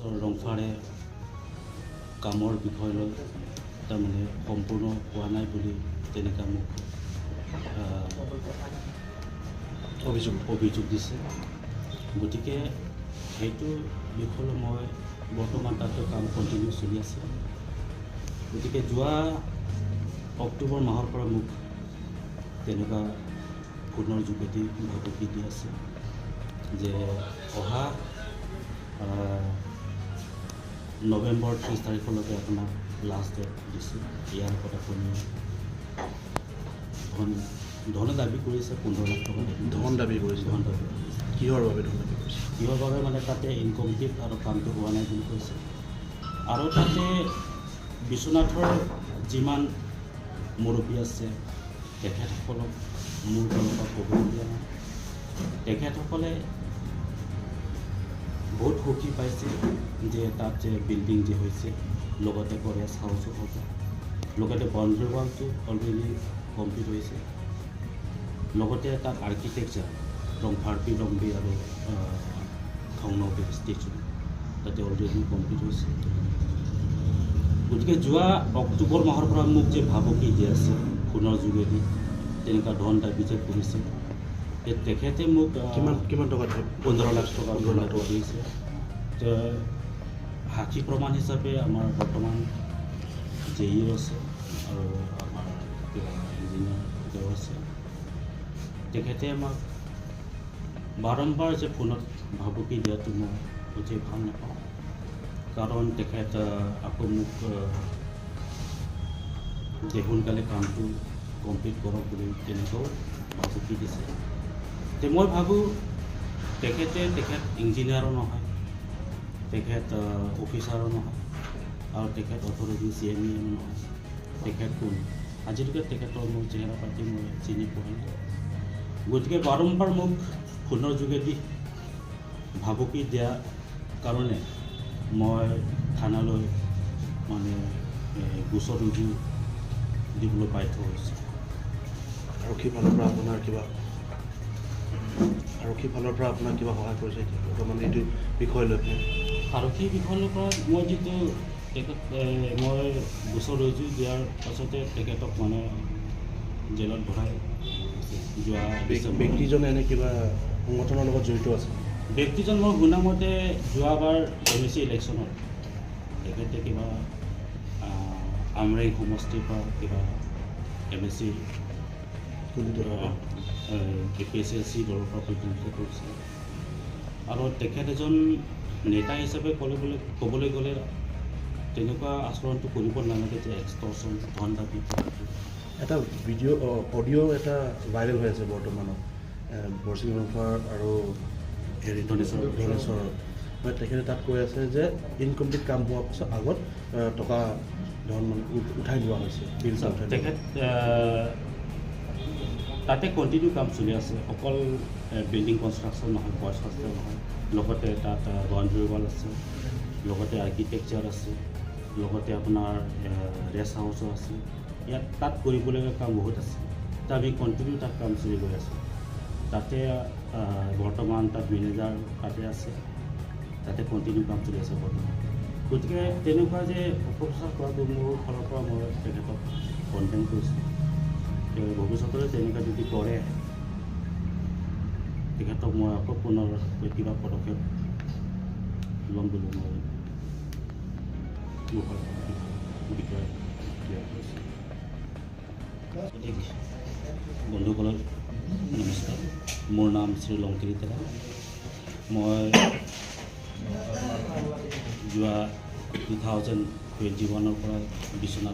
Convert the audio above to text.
ৰংফাৰে কামৰ বিষয় লৈ তাৰমানে সম্পূৰ্ণ হোৱা নাই বুলি তেনেকুৱা মোক অভিযোগ দিছে। গতিকে সেইটো বিষয়লৈ মই বৰ্তমান তাতে কাম কণ্টিনিউ চলি আছে। গতিকে যোৱা অক্টোবৰ মাহৰ পৰা মোক তেনেকুৱা ফোনৰ যোগেদি ভাবুকি দি আছে যে অহা নৱেম্বৰ 30 তাৰিখলৈকে আপোনাক লাষ্ট ডেট দিছোঁ, ইয়াৰ আগত আপুনি ধন দাবী কৰিছে, 15 লাখ টকা দাবী। ধন দাবী কৰিছে? ধন দাবী কৰিছে। কিহৰ বাবে ধন দাবী কৰিছে? কিহৰ বাবে মানে তাতে ইনকমপ্লিট আৰু কামটো হোৱা নাই বুলি কৈছে। আৰু তাতে বিশ্বনাথৰ যিমান মুৰব্বী আছে, তেখেতসকলক মোৰ ফালৰ পৰা ক'বলগীয়া নাই। তেখেতসকলে বহুত সুখী পাইছে যে তাত যে বিল্ডিং যে হৈছে, লগতে ৰেষ্ট হাউচো হ'ব, লগতে বাউণ্ডেৰী ৱালটো অলৰেডি কমপ্লিট হৈছে, লগতে তাত আৰ্কিটেকচাৰ ৰংফাৰপি ৰংবি আৰু খংনবি ষ্টেচন তাতে অলৰেডি কমপ্লিট হৈছে। গতিকে যোৱা অক্টোবৰ মাহৰ পৰা মোক যে ভাবুকি দি আছে ফোনৰ যোগেদি, তেনেকুৱা ধন দাবী যে কৰিছে, তেখেতে মোক কিমান টকা? 15 লাখ টকা। 15 লাখ টকা দিছে। সাক্ষী প্ৰমাণ হিচাপে আমাৰ বৰ্তমান জে ই আছে আৰু আমাৰ ইঞ্জিনিয়াৰ তেওঁ আছে। তেখেতে আমাক বাৰম্বাৰ যে ফোনত ভাবুকি দিয়াটো মই অতি ভাল নাপাওঁ, কাৰণ তেখেত আকৌ মোক যে সোনকালে কামটো কমপ্লিট কৰক বুলি তেনেকুৱাও ভাবুকি দিছে। তে মই ভাবোঁ তেখেত ইঞ্জিনিয়াৰো নহয়, তেখেত অফিচাৰো নহয় আৰু তেখেত অথৰিটি চি এম ই এমো নহয়। তেখেত কোন? আজিলৈকে তেখেতৰ মোৰ চেহেৰা পাতি মই চিনি পোৱা নাই। গতিকে বাৰম্বাৰ মোক ফোনৰ যোগেদি ভাবুকি দিয়াৰ কাৰণে মই থানালৈ মানে গোচৰ ৰুজু দিবলৈ বাধ্য হৈছোঁ। আৰক্ষীৰ ফালৰ পৰা আপোনাক কিবা সহায় কৰিছে এতিয়া বৰ্তমান এইটো বিষয় লৈ পেলাই? আৰক্ষী বিষয়ৰ পৰা মই যিটো তেখেত মই গোচৰ ৰুজু দিয়াৰ পাছতে তেখেতক মানে জেলত ভৰাই যোৱা। ব্যক্তিজন এনে কিবা সংগঠনৰ লগত জড়িত আছে? ব্যক্তিজন মই শুনামতে যোৱাবাৰ এম এ চি ইলেকশ্যনত তেখেতে কিবা আমৰেং সমষ্টিৰ পৰা কিবা এম এ চি কোনটো দলৰ? A P S L C দলৰ পৰা প্ৰতিনিধিত্ব কৰিছে। আৰু তেখেত এজন নেতা হিচাপে ক'বলৈ গ'লে তেনেকুৱা আচৰণটো কৰিব নালাগে যে এক্সটৰ্চন, ধন দাবী কৰাটো। এটা ভিডিঅ', অডিঅ' এটা ভাইৰেল হৈ আছে বৰ্তমানত, বৰচিং ৰংফাৰ আৰু হেৰি ধনেশ্বৰ। ধনেশ্বৰ। মানে তেখেতে তাত কৈ আছে যে ইনকমপ্লিট কাম হোৱাৰ পাছত আগত টকা ধন মানে উঠাই লোৱা হৈছে, বিল চাওক, উঠাই লোৱা। তেখেত তাতে কণ্টিনিউ কাম চলি আছে। অকল বিল্ডিং কনষ্ট্ৰাকশ্যন নহয়, বইজ হোষ্টেল নহয়, লগতে তাত বাউণ্ডেৰী ৱাল আছে, লগতে আৰ্কিটেকচাৰ আছে, লগতে আপোনাৰ ৰেষ্ট হাউচো আছে। ইয়াত তাত কৰিবলগীয়া কাম বহুত আছে। তাত আমি কণ্টিনিউ তাত কাম চলি গৈ আছে। তাতে বৰ্তমান তাত মেনেজাৰ তাতে আছে, তাতে কণ্টিনিউ কাম চলি আছে বৰ্তমান। গতিকে তেনেকুৱা যে অপপ্ৰচাৰ কৰাটো মোৰ ফালৰ পৰা মই তেখেতক কণ্ডেম কৰিছোঁ। তেওঁ ভৱিষ্যতলৈ তেনেকুৱা যদি কৰে, তেখেতক মই আকৌ পুনৰ কিবা পদক্ষেপ ল'ম বুলি মই মোৰ ফালৰ পৰা বিষয়ে ক্লিয়াৰ কৰিছোঁ। গতিকে বন্ধুসকলক নমস্কাৰ। মোৰ নাম শ্ৰী লংকিৰি তেৰা। মই যোৱা 2021ৰ পৰা বিশ্বনাথ